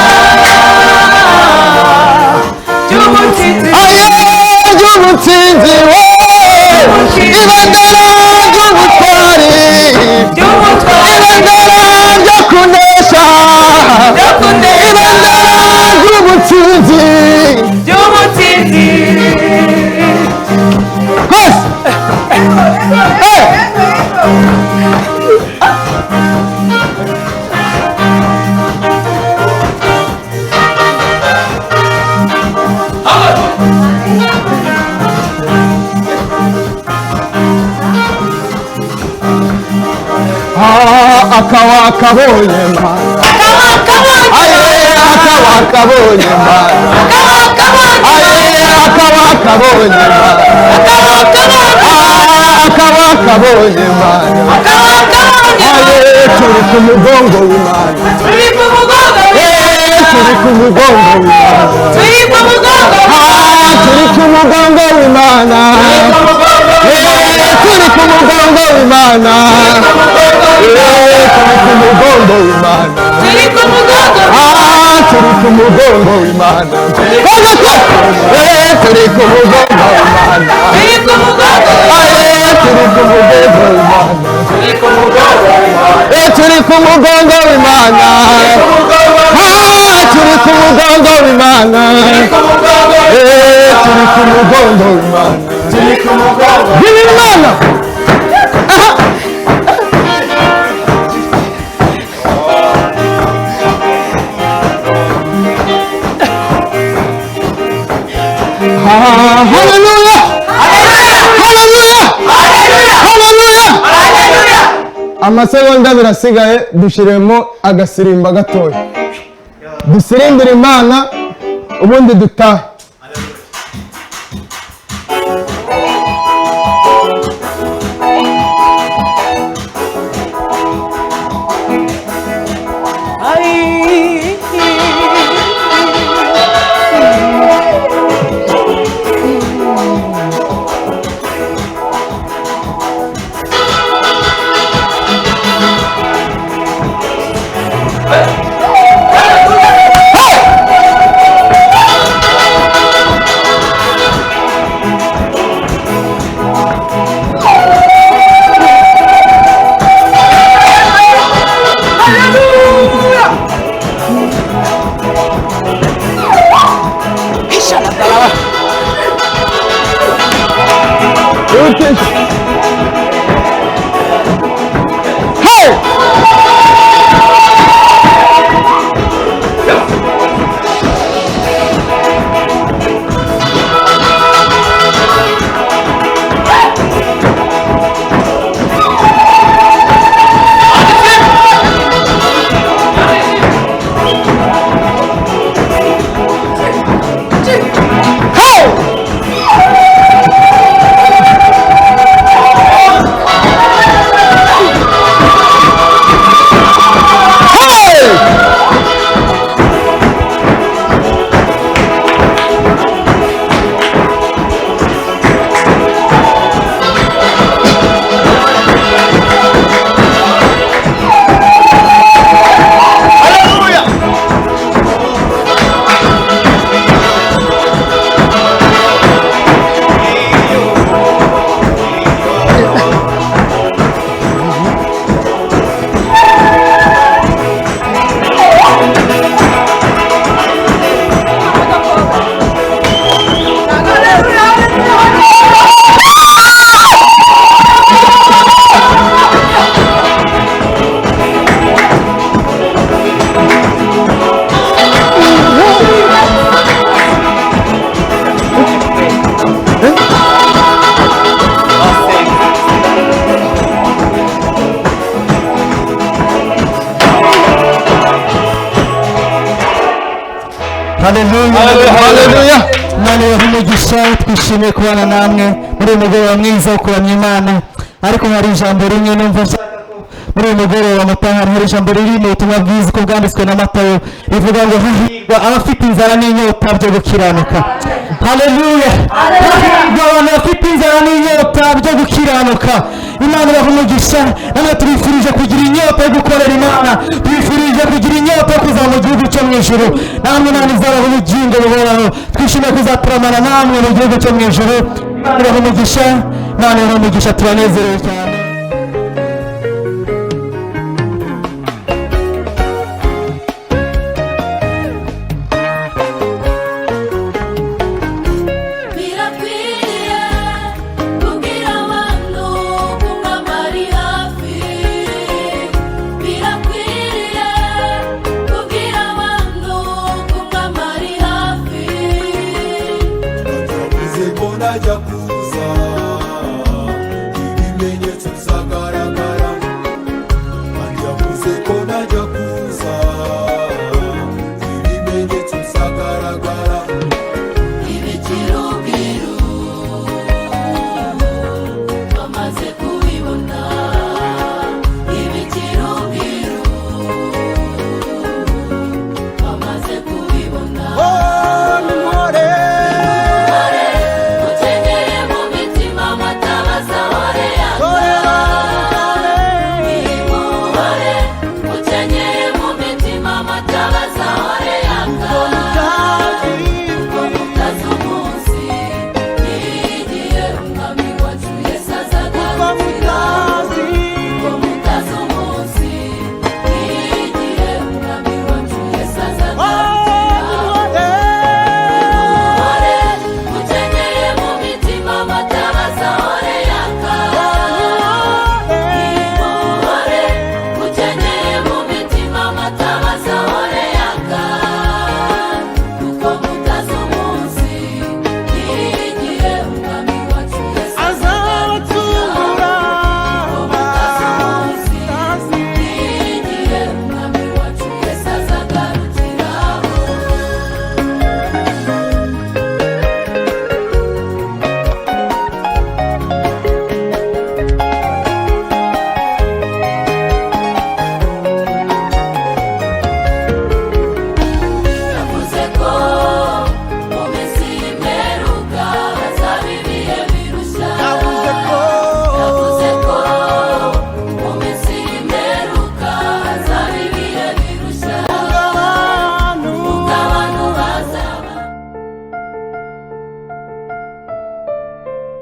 ry'ubutsinzi ayo ry'ubutsinzi we ibendera ry'ubutwari ry'ubutwari ibendera ryo kunesha ryo kunesha ibendera ry'ubutsinzi ry'ubutsinzi rwose Akaba kabonye mana aye akaba kabonye mana aye akaba kabonye mana akaba kabonye mana aye turi ku mugongo w'Imana turi ku mugongo Eh, turi ku mugongo w'Imana turi ku mugongo Ah, turi ku mugongo w'Imana Eh, turi ku mugongo w'Imana Eh, turi ku mugongo w'Imana turi ku mugongo Ah, turi ku mugongo w'Imana. Eh, turi ku mugongo w'Imana. w'Imana. Turi ku mugongo w'Imana. Turi ku mugongo w'Imana. Turi ku mugongo w'Imana. Turi ku mugongo w'Imana. Turi ku mugongo w'Imana. Hallelujah! Hallelujah! Hallelujah! Amasegonda abiri asigaye dushyiremo agasirimba gatoya, dusirimbire Imana ubundi dutahe. Haleluya. Imana ibahe umugisha, twishimiye kubana namwe muri uyu mugoroba mwiza wo kuramya Imana. Ariko hari ijambo rimwe numva nshaka ko muri uyu mugoroba mutahana, hari ijambo riri mu butumwa bwiza uko bwanditswe na Matayo rivuga ngo hahirwa abafite inzara n'inyota byo gukiranuka. Haleluya. Hahirwa abantu bafite inzara n'inyota byo gukiranuka. Imana ibahe umugisha, namwe tubifurije kugira inyota yo gukorera Imana, tubifurije kugira inyota yo kuzaba mu gihugu cyo mu ijuru. Namwe Imana izabaha ubugingo buhoraho. Twishimiye kuzaturamana namwe mu gihugu cyo mu ijuru. Imana ibahe umugisha, Imana ibahe umugisha, turanezerewe cyane.